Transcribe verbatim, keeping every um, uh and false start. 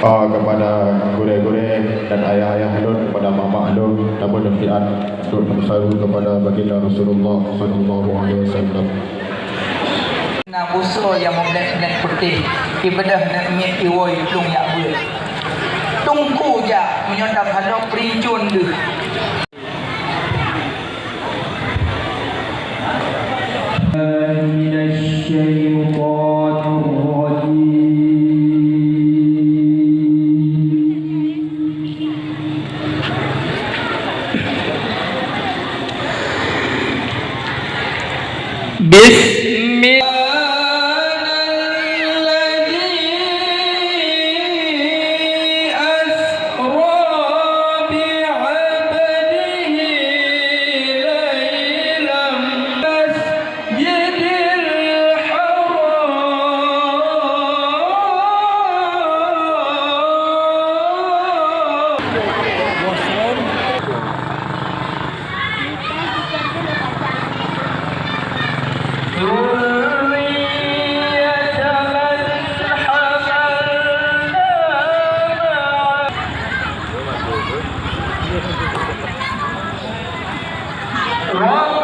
Ah, kepada gurée-gurée dan ayah-ayah lôn, kepada mak-mak lôn, namun nasihat untuk meusaru kepada baginda Rasulullah sallallahu alaihi wasallam. Na busoe nyang meublét-blét putéh, ibeudôh ngon miet iwoe plueng jak beuet. Teungku jak, meunyoe takalon peurincun deuh. من الشيطان الرجيم. بسم الله الذي أسرى بعبده ليلا المسجد الحرام.